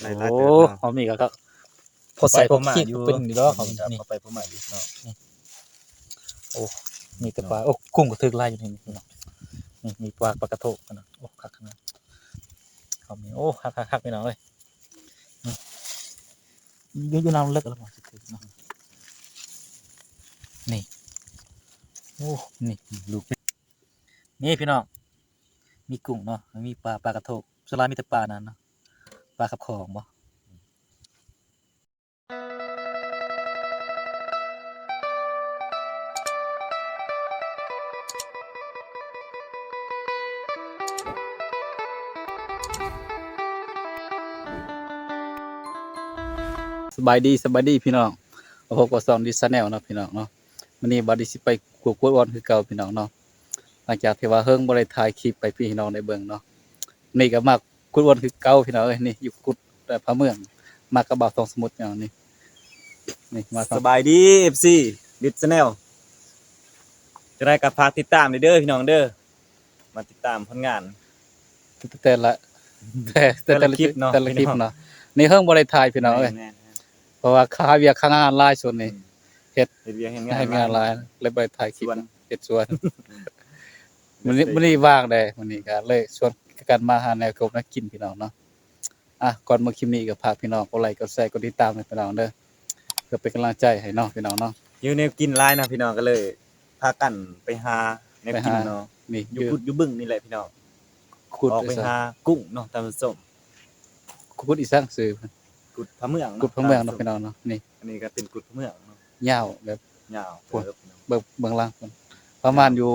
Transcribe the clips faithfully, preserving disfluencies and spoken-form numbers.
หลายๆ โอ้ เติบเนาะ เขามีก็ ก็พอใส่พวกขี้ ไปพม่าอยู่ เป็นอยู่แล้วเขา นี่ นี่ เขาไปพม่าอยู่เนาะ นี่ โอ้ มีแต่ปลา โอ้ กุ้งก็ถือหลายอยู่นี่ นี่ นี่ มีปลา ปลากระโทกนะ โอ้ คักขนาด เขามี โอ้ คัก คัก คัก พี่น้องเอ้ย นี่ อยู่ อยู่น้ำเลิกแล้วบ่ สิถือเนาะ นี่ โอ้ นี่ ลูก นี่พี่น้อง มีกุ้งเนาะ มีปลา ปลากระโทก ส่วนหลายมีแต่ปลานั่นเนาะ ปลาขับของบ่ สบายดี สบายดีพี่น้อง มาพบกับช่องดิสแนลเนาะพี่น้องเนาะ มื้อนี้บ่าวดีสิไปกวด กวดอวนคือเก่าพี่น้องเนาะ หลังจากที่ว่าเฮิงบ่ได้ถ่ายคลิปไปพี่น้องได้เบิ่งเนาะ นี่ก็มากุดอวนคือเก่าพี่น้องเอ้ย นี่อยู่กุด เอ่อ พระเมือง มากับบ่าวทองสมุทรเนาะ นี่ นี่มา สบายดี เอฟซี ดิสแนล จะได้ก็ฝากติดตามเด้อพี่น้องเด้อ มาติดตามผลงาน แต่ละ แต่ แต่ แต่ละ แต่ละคลิปเนาะ แต่ละคลิปเนาะ นี่เฮิงบ่ได้ถ่ายพี่น้องเอ้ย แม่นๆๆ เพราะว่าค่าเวียกค่างานหลายช่วงนี้ อืม เฮ็ด เฮ็ดเวียกเฮ็ดงาน เฮ็ดงานหลาย หลาย เลยบ่ได้ถ่ายคลิป สวน เฮ็ดสวน มื้อนี้ มื้อนี้ว่างเด้ มื้อนี้ก็เลยชวนกันมาหาแนวกบแนวกินพี่น้องเนาะ อ่ะ ก่อนเบิ่งคลิปนี้ก็ฝากพี่น้องกดไลค์ กดแชร์ กดติดตามให้พี่น้องเด้อ เพื่อเป็นกำลังใจให้เนาะพี่น้องเนาะ หิวแนวกินหลายนะพี่น้อง ก็เลยพากันไปหาแนวกินเนาะ ไปหา นี่ อยู่ อยู่กุดอยู่บึงนี่แหละพี่น้อง กุด ออกไป อีสาน หากุ้งเนาะท่านผู้ชม กุดอีสังซื่อ กุดพระเมืองเนาะ กุดพระเมืองเนาะพี่น้องเนาะ นี่ อันนี้ก็เป็นกุดพระเมืองเนาะ ยาวแบบ ยาว โอ้ย เติบเนาะ เบิ่ง เบิ่งล่างพุ่น ประมาณอยู่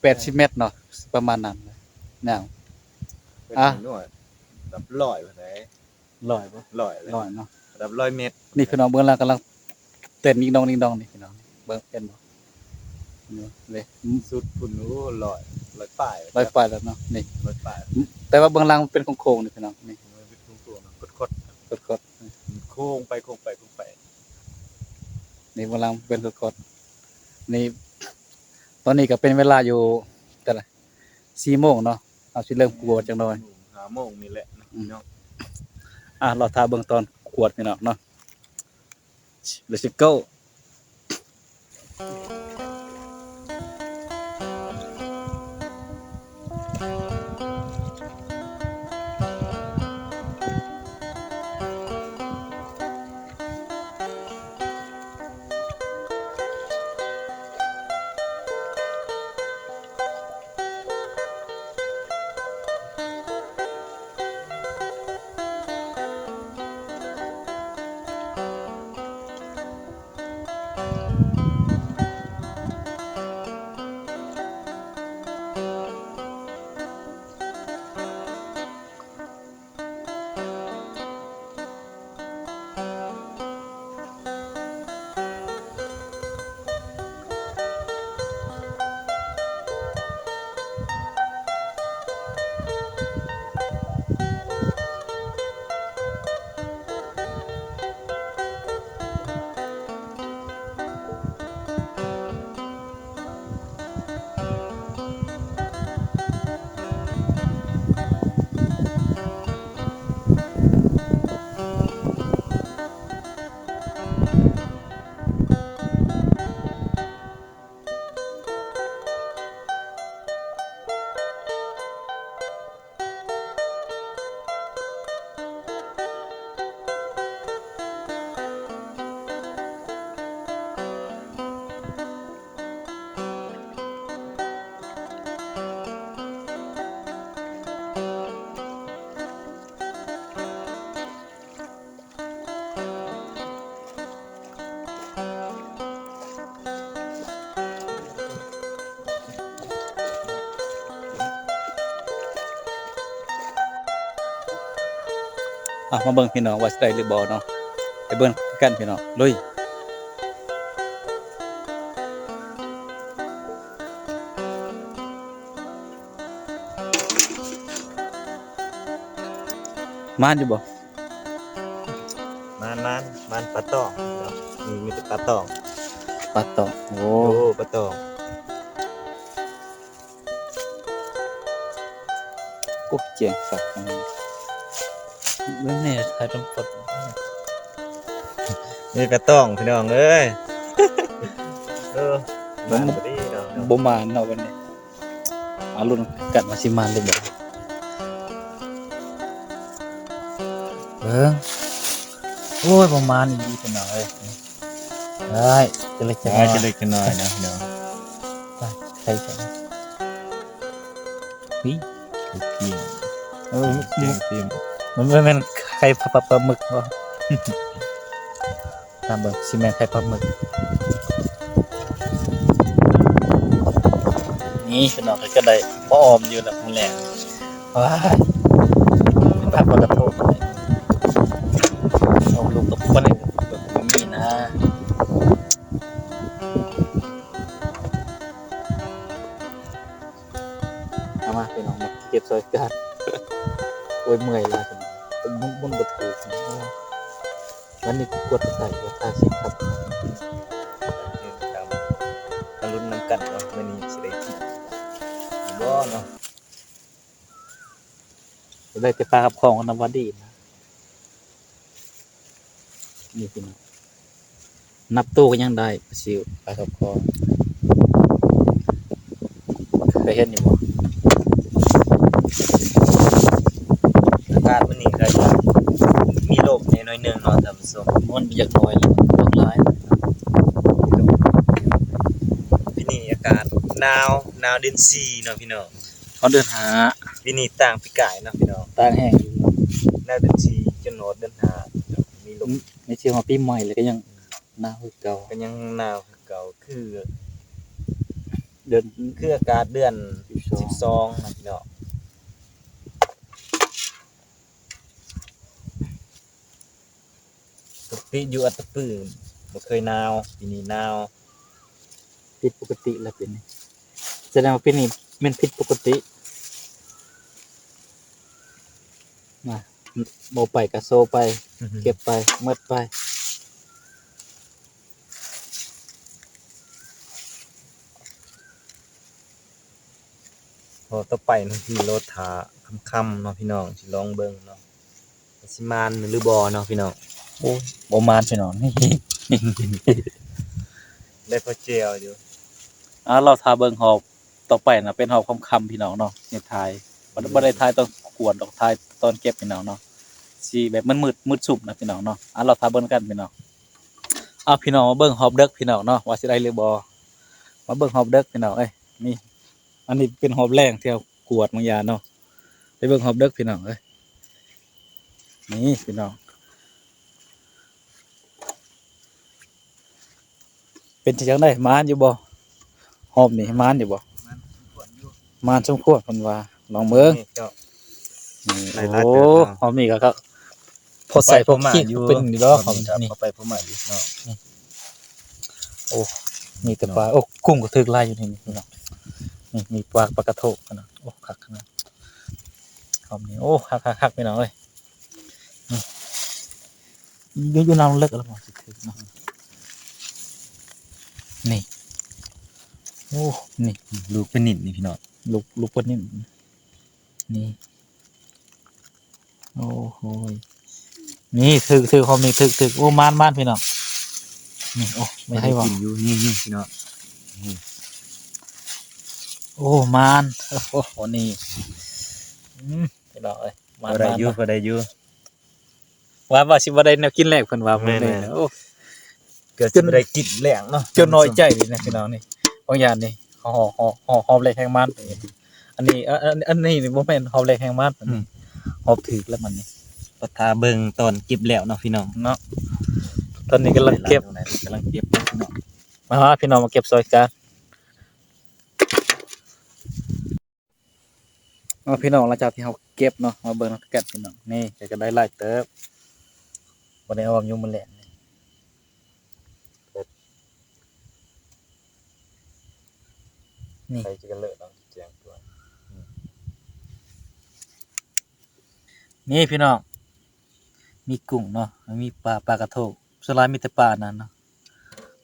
แปดสิบเมตรเนาะ ประมาณนั้น ยาว เป็น อ่ะ หน่วย แบบร้อยปานใด ร้อยบ่ ร้อยเลย ร้อยเนาะ ระดับร้อยเมตร นี่พี่น้องเบิ่งล่างกำลังเต้นนิ่งดองนิ่งดองนี่พี่น้อง เบิ่งเห็นบ่ นี่เลย สุดพุ่น โอ้ ร้อย ร้อยปลาย ร้อยปลายแล้วเนาะ นี่ ร้อยปลาย แต่ว่าเบื้องล่างมันเป็นโค้งๆนี่พี่น้อง นี่ มันเป็นโค้งๆนะ คดๆ คดๆ โค้งไป โค้งไป โค้งไป นี่เบื้องล่างเป็นคดๆ นี่ ตอนนี้ก็เป็นเวลาอยู่เท่าไหร่ สี่โมงเนาะ เอาสิเริ่มกวดจักหน่อย ห้าโมงนี่แหละนะ อืม พี่น้อง อ่ะ รอท่าเบิ่งตอนกวดพี่น้องเนาะ Let's go. อ่ะ มาเบิ่งพี่น้องว่าสิได้หรือบ่เนาะ ไปเบิ่งกันพี่น้อง ลุย หมานอยู่บ่ หมาน หมาน หมานปลาตองเนาะ อืม มีแต่ปลาตอง ปลาตอง โอ้ โอ้ ปลาตอง โอ้ เจ๋งคัก อืม เบิ่งแหน่ ถ่ายทำปด นี่ปลาตองพี่น้องเอ้ย เออ มันบ่ดีเนาะ บ่มานเนาะวันนี้ มาลุ้นกันว่าสิมานหรือบ่ เบิ่ง โอ้ย บ่มานอีหลีพี่น้องเอ้ย ได้ จะเล็กจะน้อย ได้ จะเล็กจะน้อยนะพี่น้อง ไป ใครจะ นี่ ไข่ปิ้ง เออ แกงเต็ม มันบ่แม่นไข่ปลา ปลาหมึกบ่ ตามเบิ่ง สิแม่นไข่ปลาหมึก นี่พี่น้องก็ได้บ่ออมอยู่แล้วมื้อแลง ว้าย ผักปลากระโทก เอาลูกกับคนนี้ก็มีนะ เอามาพี่น้องมาเก็บซอยกัน โอ้ย เมื่อยแล้ว มัน มันบ่ถืก วันนี้กวดใส่กวดทาสิครับ มาลุ้นนำกันเนาะ มื้อนี้สิได้กินบ่เนาะ ได้แต่ปลากับของกันนะว่าดีนะ นี่พี่น้อง นับตู้ก็ยังได้ ปลาซิว ปลากับของ เคยเห็นอยู่บ่ อากาศมื้อนี้ก็จะมีลมแหน่หน่อยหนึ่งเนาะท่านผู้ชม มันอยากน้อยลมหลาย ปีนี้อากาศหนาว หนาวเดือนสี่เนาะพี่น้อง ฮอดเดือนห้า ปีนี้ต่างปีกายเนาะพี่น้อง ต่างแฮงอยู่ หนาวเดือนสี่จนฮอดเดือนห้า มีลม ในช่วงปีใหม่แล้วก็ยังหนาวคือเก่า ก็ยังหนาวคือเก่า คือ เดือน คืออากาศเดือน สิบสอง สิบสองนะพี่น้อง ปกติอยู่อัตตปือบ่เคยหนาว ปีนี้หนาว ผิดปกติแล้วปีนี้ แสดงว่าปีนี้แม่นผิดปกติ มา บ่ไปก็โซไป อือฮึ เก็บไป หมดไป พอต่อไปเนาะ สิรอถ่าค่ำๆเนาะพี่น้อง สิลองเบิ่งเนาะ สิมานหรือบ่เนาะพี่น้อง โอ้ย บ่มานพี่น้อง ได้พอแจ่วอยู่ อ่ารอถ่าเบิ่งฮอบต่อไปนะ เป็นฮอบค่ำๆพี่น้องเนาะ นี่ถ่าย บ่ได้ บ่ได้ถ่ายตอนกวนดอก ถ่ายตอนเก็บพี่น้องเนาะ สิแบบมืดๆ มืดสุบนะพี่น้องเนาะ อ่ารอถ่าเบิ่งกันพี่น้อง เอาพี่น้องมาเบิ่งฮอบเดิกพี่น้องเนาะ ว่าสิได้หรือบ่ มาเบิ่งฮอบเดิกพี่น้องเอ้ย นี่ อันนี้เป็นฮอบแลงที่เฮากวดบางอย่างเนาะ ไปเบิ่งฮอบเดิกพี่น้องเอ้ย นี่พี่น้อง เป็นจังได๋ มานอยู่บ่ ฮอบนี่มานอยู่บ่ มานสมควรเพิ่นว่า ลองเบิ่ง นี่เจ้า นี่ ได้หลายเติบเนาะ โอ้ ฮอบนี่ก็ ก็พอใส่พอคิด พอมาอยู่ เป็นอยู่ดอก ฮอบนี่ นี่ พอไปพอมาอยู่เนาะ โอ้ มีแต่ปลา โอ้ กุ้งก็ถืกหลายอยู่นี่ นี่พี่น้อง นี่มีปลา ปลากระโทกนะ โอ้ คักขนาด ฮอบนี่ โอ้ คักๆๆพี่น้องเอ้ย นี่ อยู่ อยู่น้ำเลิกแล้วบ่สิถืกเนาะ นี่ โอ้ นี่ ลูกปลานิลนี่พี่น้อง ลูก ลูกปลานิล นี่ โอ้โหย นี่ถืก ถืก ฮอบนี่ถืก ถืก โอ้ มาน มานพี่น้อง นี่ โอ้ ไม่ให้ว่า กินอยู่ นี่ นี่พี่น้อง นี่ โอ้ มาน โอ้โห นี่ อืม พี่น้องเอ้ย มาน พอได้อยู่ มาน พอได้อยู่ ว่า ว่าสิบ่ได้แนวกินแลงเพิ่นว่า แม่นๆ มื้อนี้นะ โอ้ เกือบสิบ่ได้กินแลงเนาะ จนน้อยใจเลยนะพี่น้องนี่ บางอย่างนี่ ฮอบ ฮอบ ฮอบ ฮอบแลงแฮงมัน อันนี้ เอ่อ อัน อันนี้นี่บ่แม่นฮอบแลงแฮงมัน อืม ฮอบถืกแล้วมันนี่ ก็ถ่าเบิ่งตอนเก็บแล้วเนาะพี่น้องเนาะ ตอนนี้กำลังเก็บ กำลังเก็บเนาะพี่น้อง มาฮะพี่น้องมาเก็บซอยกัน เอาพี่น้อง หลังจากที่เฮาเก็บเนาะ มาเบิ่งนำกันพี่น้อง นี่ก็ได้หลายเติบ บ่ได้ออมอยู่มื้อแลงนี่ นี่ ใครจะกันเลอะเนาะ แจ้งตัว นี่พี่น้อง มีกุ้งเนาะ มีปลา ปลากระโทก ส่วนหลายมีแต่ปลานั้นเนาะ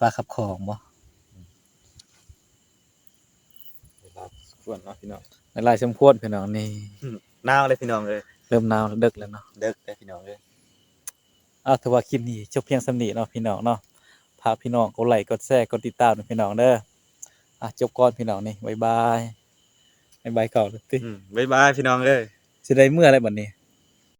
ปลาขับของบ่ หลายสมควรเนาะพี่น้อง หลายสมควรพี่น้องนี่ อืม หนาวเลยพี่น้องเอ้ย ริ่มหนาวแล้ว ดึกแล้วเนาะ ดึกแล้วพี่น้องเอ้ย อ่ะ ถือว่าคลิปนี้จบเพียงส่ำนี้เนาะพี่น้องเนาะ ฝากพี่น้องกดไลค์ กดแชร์ กดติดตามด้วยพี่น้องเด้อ อ่ะ จบก่อนพี่น้องนี่ บ๊ายบาย บ๊ายบายก่อนติ อืม บ๊ายบายพี่น้องเอ้ย สิได้เมือแล้วบัดนี้